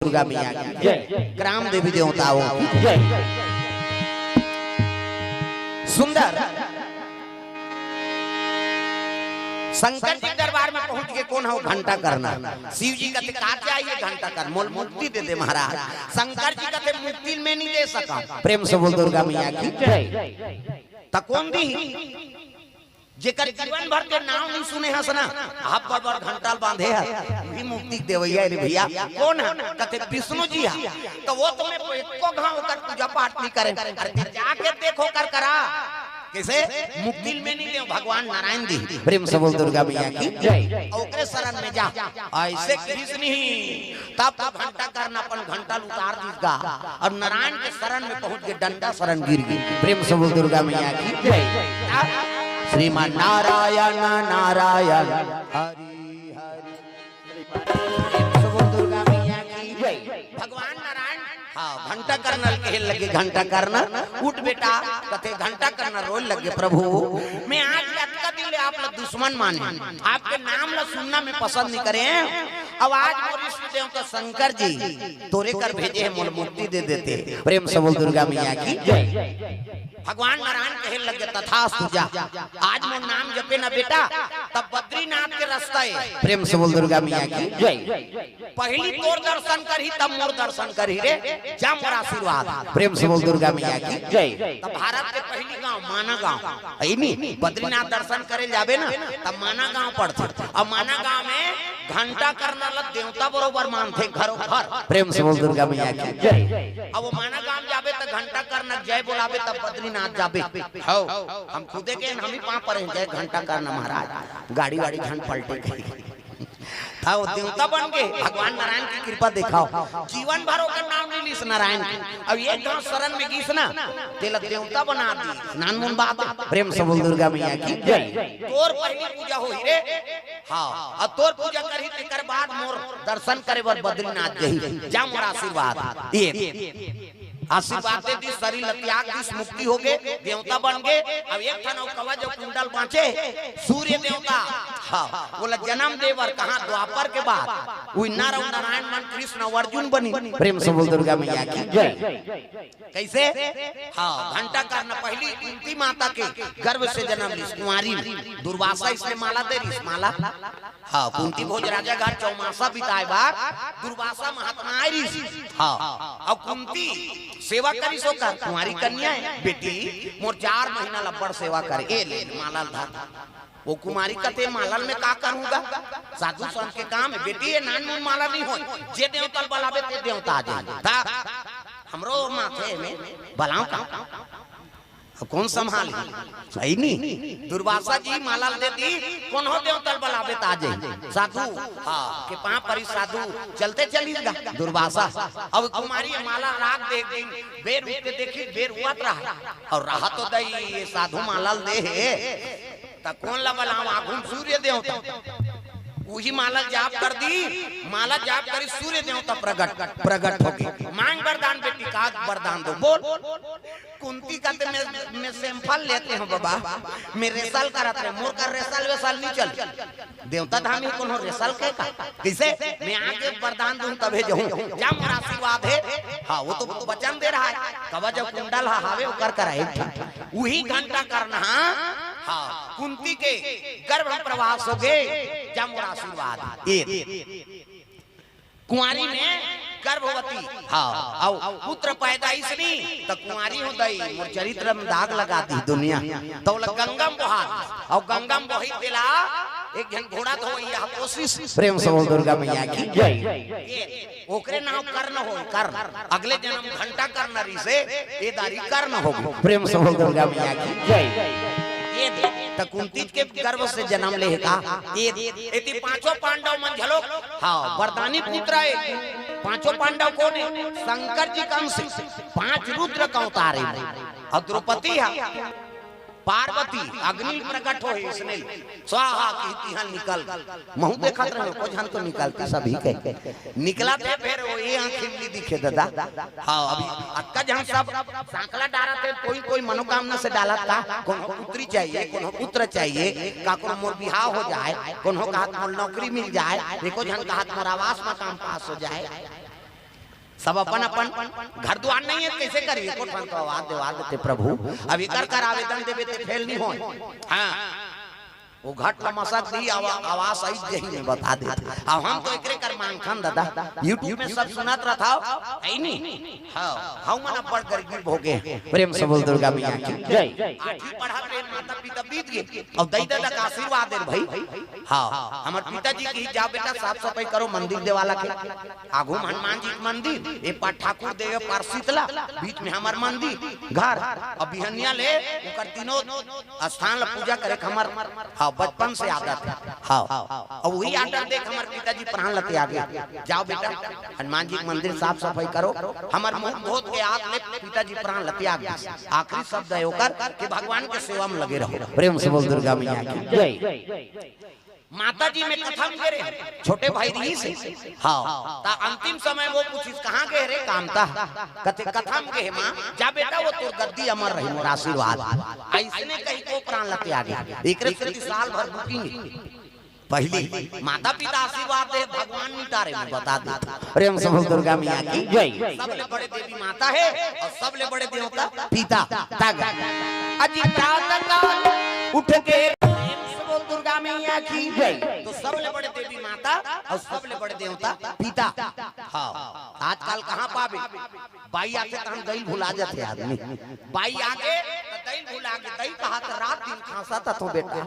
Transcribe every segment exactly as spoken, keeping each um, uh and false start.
दुर्गा मैया की जय। ग्राम देवी देवताओं की जय। सुंदर। शंकर जी के दरबार में पहुंच के, कौन हो? घंटाकर्ण। शिव जी कथे, "का चाहिए?" "घंटाकर्ण।" "मोल मुक्ति दे दे महाराज।" शंकर जी कथे, "मुक्ति मैं नहीं दे सका।" प्रेम से बोल दुर्गा मैया की जय। त कौन दी? जेकर जीवन भर के नाम नहीं सुने हस ना, आप बड़ बड़ घंटा ल बांधे हस, वही मुक्ति देवैया रे भैया। कौन है? कथे, "विष्णु जी है।" तो वो तुम्हें एको घाव ओकर पूजा पाठ नहीं करे। अरे, जाके देखो कर करा, कैसे मुक्ति में नहीं दे, भगवान नारायण जी। प्रेम से बोल दुर्गा मैया की जय। ओकरे शरण में जा, ऐसे कृष्ण ही तब तो घंटाकर्ण अपन घंटा ल उतार दीस गा, और नारायण के शरण में पहुंच के डंडा शरण गिर गई। प्रेम से बोल दुर्गा मैया की जय। श्रीमान नारायण नारायण हरि हरि। प्रेम से बोल दुर्गा मैया की जय। भगवान नारायण, हाँ, घंटाकर्ण ल कहे लगे, "घंटाकर्ण उठ बेटा।" कथे, "घंटाकर्ण रोए लगे, प्रभु मैं आज अतका दिन ले आप लोग दुश्मन माने, आपके नाम ला सुनना मैं पसंद नहीं करे, अब आज मोर इष्ट देवता शंकर जी तोरे कर भेजे हैं, मोल मुक्ति दे देते।" प्रेम से बोल दुर्गा मैया की जय। भगवान नारायण कहे लगे, "तथास्तु, जा, आज मोर नाम जपे ना बेटा, तब बद्रीनाथ के रास्ता है।" प्रेम से बोल दुर्गा मैया की जय। पहली तोर दर्शन करही, तब मोर दर्शन करही रे, जा मोर आशीर्वाद। प्रेम से बोल दुर्गा मैया की जय। तब भारत के पहली गांव माना गांव, है नी? बद्रीनाथ दर्शन करे जाबे ना, तब माना गांव पड़थे। अब माना गांव में घंटाकर्ण ल देवता बरोबर मानथे, घरों घर। प्रेम से बोल दुर्गा मैया की जय। अब वो माना गांव जाबे त घंटाकर्ण जय बोलाबे, तब बद्रीनाथ जाबे। हो, हम खुदे के, हम ही पांव परे, "जय घंटाकर्ण महाराज, गाड़ी वाड़ी झन पलटे कही।" था वो देवता बन गए, भगवान नारायण की कृपा देखाओ। जीवन भर ओकर नाम नहीं लीस नारायण के। अब एक घाव शरण में गीस ना, तेला देवता बना दी। नानमुन बात। प्रेम से बोल दुर्गा मैया की जय। तोर पहली पूजा होही रे। हाँ, अब तोर पूजा करही, तेकर बाद मोर दर्शन करे बर बद्रीनाथ जही। जा मोर आशीर्वाद। ये आशीर्वाद दे दिस, शरीर ल त्याग दिस, मुक्ति हो गे, देवता बन गे। अब एक ठन अउ कवच अउ कुंडल बांचे, सूर्य देवता, हाँ, ओला जन्म दे बर कहा? द्वापर के बाद। उही नर अउ नारायण मन कृष्ण अउ अर्जुन बनी। प्रेम से बोल दुर्गा मैया की जय। कैसे? हाँ, घंटाकर्ण पहली कुंती माता के गर्भ से जन्म लिस, कुंवारी में। दुर्वासा इसने माला दे रिस, माला। हाँ, कुंती भोज राजा घर चौमासा बिताए बार दुर्वासा महात्मा आए रिस। हाँ, अब कुंती सेवा करिस ओकर, कुंवारी कन्या है, "बेटी, मोर चार महीना ल अब्बड़ सेवा करे।" ए ले, माला ल धर। वो कुंवारी कथे, "माला ल मैं का करूंगा? साधु संत के काम है।" "बेटी, ये नानमुन माला नहीं होय, जे देवता ल बलाबे ते देवता आ जाए।" था, हमरो माथे में बलाओ का? कौन संभाल? सही नहीं। दुर्वासा जी माला ल दे दी, कोनो देवता ल बलाबे त आ जाई। साधु, हाँ, के पांव परी साधु, चलते चलिस गा दुर्वासा। अब कुंवारी माला राख दे, एक दिन बेर उठ के देखी, बेर हुआत रहा, और रहा तो दई, ये साधु माला ल दे हे, त कौन ला बलाओ? आगू म सूर्य देवता। उही माला ल जाप कर दी, माला जाप करी, सूर्य देवता प्रगट, प्रगट हो गए। मांग वरदान बेटी, का वरदान दो, बोल। कुंती कथे, "मैं, मैं सैंपल लेते हूँ बाबा, मैं रेसल करत रहे, मोर कर रेसल वेसल नहीं चल।" देवता धाम ही कोनो रेसल के का? कैसे? "मैं आगे वरदान दूं तभे जाऊं, जा मोर आशीर्वाद है।" हाँ, वो तो वचन दे रहा है, कवच अउ कुंडल हा, हावे ओकर करा एक ठन। उही घंटाकर्ण हा, हाँ, कुंती के गर्भ में प्रवास हो गए, जा मोर आशीर्वाद। ये कुंवारी में गर्भवती, हाँ, अउ पुत्र पैदा इसनी, त कुंवारी हो दई, मोर चरित्र में दाग लगा दी दुनिया। त ओला गंगा में बहा दी, अउ गंगा में बही तेला एक झन घोड़ा धोवइया कोशिश। प्रेम से बोल दुर्गा मैया की जय। ये ओकरे नाम कर्ण हो, कर्ण। अगले जन्म घंटाकर्ण रिसे, ये दारी कर्ण हो। प्रेम से बोल दुर्गा मैया की जय। ये दे, त कुंती के गर्भ से जन्म ले का? ये दे, एती पांचों पांडव मन झलो, हाँ, वरदानी पुत्र है। पांचों पांडव कौन है? शंकर जी का अंश, पांच रुद्र का अवतार है। अउ द्रौपदी है, पार्वती अग्नि प्रकट होय इसने स्वाहा की तिहां निकल। महू देखत रहे, को झन तो निकलती सभी के। निकलत हे फेर वही आंखी में दिखे दादा। हाँ, अभी अतका झन सब सांकला डारत हे, कोई कोई मनोकामना से डालत का, कोनो पुत्री चाहिए, कोनो पुत्र चाहिए, का कोनो मोर बिहाव हो जाए, कोनो कहत मोर नौकरी मिल जाए, एको झन कहत मोर आवास मकान पास हो जाए। सब अपन अपन घर दुआर नहीं है, कैसे करी? एको ठन तो आवास देवा देते प्रभु। अब एकर कर आवेदन देबे ते फेल नहीं होय। हाँ, वो घट ल मसक दी, आवा-, आवास आई यही में बता देते। अब हम तो एकरे कर मांगथन दादा, YouTube में सब सुनत रहत हव, है नी? हाँ, हम मन अब्बड़ गरीब हो गए। प्रेम से बोल दुर्गा मैया की जय। आठवीं पढ़त रहे, माता पिता बीत गए, अब दई दादा का आशीर्वाद दे भाई। हाँ, हमर पिताजी कही, "जाओ बेटा, साफ सफाई करो मंदिर देवाला के।" आगू में हनुमान जी के मंदिर, ए पार ठाकुर देव, पार शीतला, बीच में हमर मंदिर, घर। अब बिहनिया ले ओकर तीनों स्थान ला पूजा करे के हमर, हाँ, बचपन से आदत है। हाँ, अब वही आदत देख हमर पिताजी प्राण ल त्यागे। "जाओ बेटा, हनुमान जी के मंदिर साफ सफाई करो।" हमर मुंह धोत के हाथ ले पिताजी प्राण ल त्याग दे। आखिरी शब्द है ओकर कि भगवान के सेवा में लगे रहो। प्रेम से बोल दुर्गा मैया की जय। माता जी में कथा में गे रहे, छोटे भाई रहिस हे। हाँ, त अंतिम समय वो पूछिस, "कहाँ गे रे कांता?" कथे, "कथा में गे हे माँ।" "जा बेटा, वो तोर गद्दी अमर रही, मोर आशीर्वाद।" अइसने कही के प्राण ल त्यागे। एकरे सेती साल भर booking हे। पहली माता पिता आशीर्वाद दे, भगवान निटारे में बता दे। प्रेम से बोल दुर्गा मैया की जय। सबले बड़े देवी माता है और सबले बड़े देवता पिता। तग अजी प्रातः काल उठ के प्रेम से बोल दुर्गा मैया की जय। तो सबले बड़े देवी माता और सबले बड़े देवता पिता। हाँ, आजकल कहाँ पाबे? बाई आथे तहन दई भुला जाथे आदमी। बाई आगे त दई भुला गे, दई कहा त रात दिन खांसा त तो बेटा।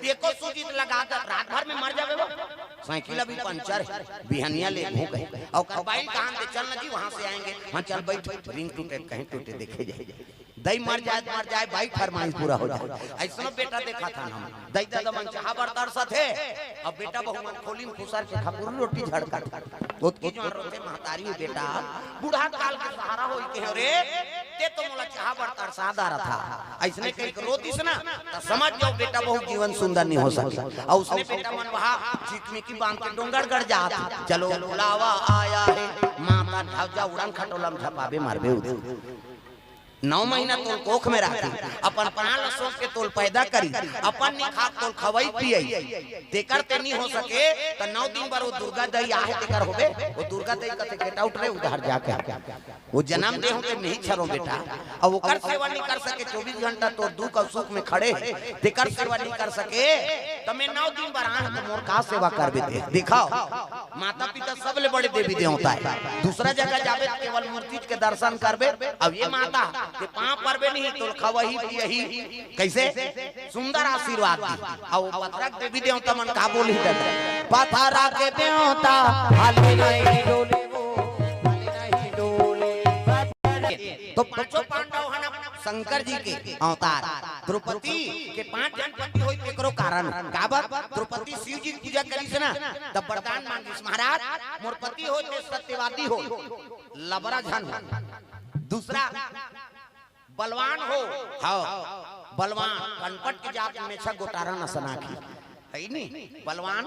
एको सूजी लगा दे, रात भर में मर जाबे वो। साइकिल अभी पंचर है, बिहनिया ले घूम गए। और कहा, "बाई कहाँ दे, चल ना जी, वहां से आएंगे।" "हाँ चल बैठ, रिंग टूटे कहीं टूटे देखे जाए।" दई मर जाए त मर जाए, बाई फरमाइश पूरा हो जाए। अइसनो बेटा देखाथन हम, दई दादा मन चाहा बर तरसथे, अब बेटा बहू मन खोली में खुसर के खपुर रोटी झड़कत। ओतकी जोन रोथे महतारी, "बेटा, बूढ़ा काल के सहारा होई के हो रे, ते तो मोला चाहा बर तरसा डारथा।" अइसने कही के रो दिस ना, त समझ जाओ बेटा बहू जीवन सुंदर नहीं हो सके। और उसने बेटा मन वहा चिकमिकी बांध के डोंगरगढ़ जात, "चलो बुलावा आया है, माता ढाबजा उड़न खटोला में झपाबे मारबे उदे।" नौ महीना तोल कोख में राखी, अपन प्राण ल सोच के तोल पैदा करी, अपन निखात तोल खवई पियई, तेकर ते नी हो सके, त नौ दिन बर वो दुर्गा दई आहे तेकर होबे, वो दुर्गा दई कथे, "Get out रे, उधार जाके।" वो जन्म दे हो के नहीं छरो बेटा, अब ओकर सेवा नहीं कर सके, चौबीस घंटा तोर दुख और सुख में खड़े है, तेकर सेवा नहीं कर सके, त मैं नौ दिन बर आन त मोर का सेवा करबे ते? दिखाओ, माता पिता सबले बड़े देवी देवता है। दूसरा जगह जाबे त केवल मूर्ति के दर्शन करबे। अब ये माता के पांव परबे नहीं, तोल खवही पियही, कैसे सुंदर आशीर्वाद दी। और पथरा के देवी देवता मन का बोली दे, पथरा के देवता हाली नहीं डोले वो, हाली नहीं डोले। तो पांचों पांडव है ना शंकर जी के अवतार, द्रौपदी के पांच जन पति होई, एकरो कारण काबर? द्रौपदी शिव जी के पूजा करिस ना, तब वरदान मांगिस, "महाराज, मोर पति हो ते सत्यवादी हो, लबरा झन हो, दूसरा बलवान हो।" हाँ, बलवान, कनपट के जात में छा गोटारा नसना की, है नी? बलवान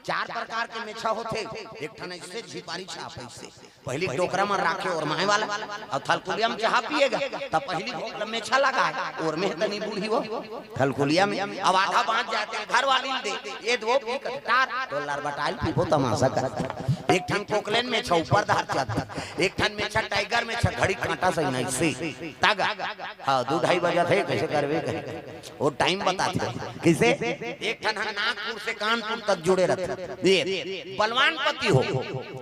चार प्रकार के मेछा होथे, एक ठन ऐसे झिपारी छाप ऐसे। पहली डोकरा में राखे ओरमाए वाला, और थलकुलिया में चाहा पिएगा, तब पहली भोग ल मेछा लगाए, ओरमे तनी बूढ़ी वो थलकुलिया में, अब आधा बांच जाथे, घर वाली ल दे, ये दो पी के टार, तो लरबटाइल पीबो तमाशा कर। एक ठन कोकलेन मेछा ऊपर धार जाथे, एक ठन मेछा टाइगर मेछा घड़ी कांटा सही नहीं से, तागा, हाँ, दू ढाई बजा थे, कैसे करबे कहे? वो टाइम बताथे। किसे? एक ठन ह नागपुर से कानपुर तक जुड़े रहथे। ये बलवान पति हो।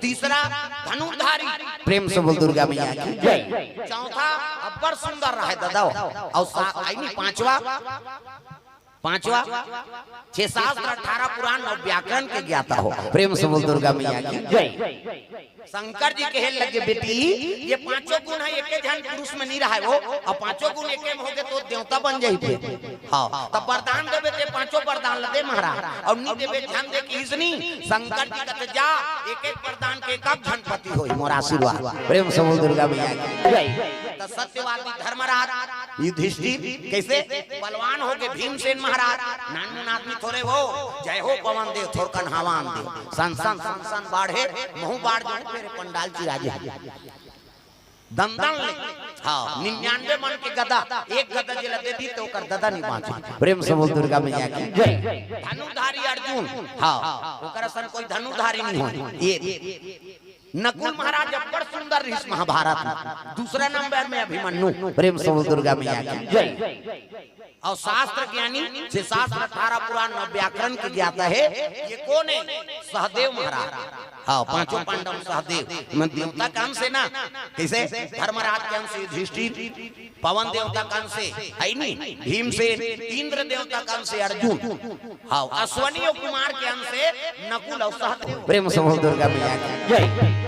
तीसरा धनुर्धारी। प्रेम से बोल दुर्गा मैया की जय। चौथा अब्बड़ सुंदर रहे दादा। और सा-, आई नहीं, पांचवा, पांचवा छह शास्त्र, अठारह पुराण और व्याकरण के ज्ञाता हो। प्रेम से बोल दुर्गा मैया की जय। शंकर जी कहे लगे, "बेटी, ये पांचों गुण है, एके झन पुरुष में नहीं रहा है वो, और पांचों गुण एके में होगे तो देवता बन जाई थे।" हाँ, तब वरदान देबे ते पांचों वरदान ल दे महाराज, और नहीं देबे झन दे की इसनी। शंकर जी कहते, "जा, एक एक वरदान के एक एक झन पति होई, मोर आशीर्वाद।" प्रेम से बोल दुर्गा मैया की जय। तो सत्यवादी धर्मराज युधिष्ठिर कैसे बलवान हो गए, भीमसेन महाराज, नानमुन आदमी थोड़े हो, जय हो पवन देव, थोरकन हवान देव, सन सन सन सन बाढ़े, महू बाढ़ जो मेरे पंडाल चिराजे। दंदन ले, हाँ, निन्यानवे मन के गदा, एक गदा जेला दे दी तो ओकर ददा नहीं बांचे। प्रेम से बोल दुर्गा मैया की जय। धनुधारी अर्जुन, हाँ, ओकर असन कोई धनुधारी नहीं हो। ये नकुल महाराज अब्बड़ सुंदर अंतर रहिस महाभारत में। दूसरा नंबर में अभिमन्यु। प्रेम से बोल दुर्गा मैया की जय। अउ शास्त्र ज्ञानी, छह शास्त्र, अठारह पुराण, नौ व्याकरण के ज्ञाता हे। ये कोन हे? सहदेव महाराज। हाँ, पांचों पांडव सहदेव। मैं देवता के अंश हे ना, कइसे? धर्मराज के अंश युधिष्ठिर, पवन देवता के अंश हे, हे नी? भीमसेन, इंद्र देवता के अंश हे अर्जुन। हाँ, अश्वनी अउ कुमार के अंश हे नकुल अउ सहदेव। प्रेम से बोल दुर्गा मैया की जय।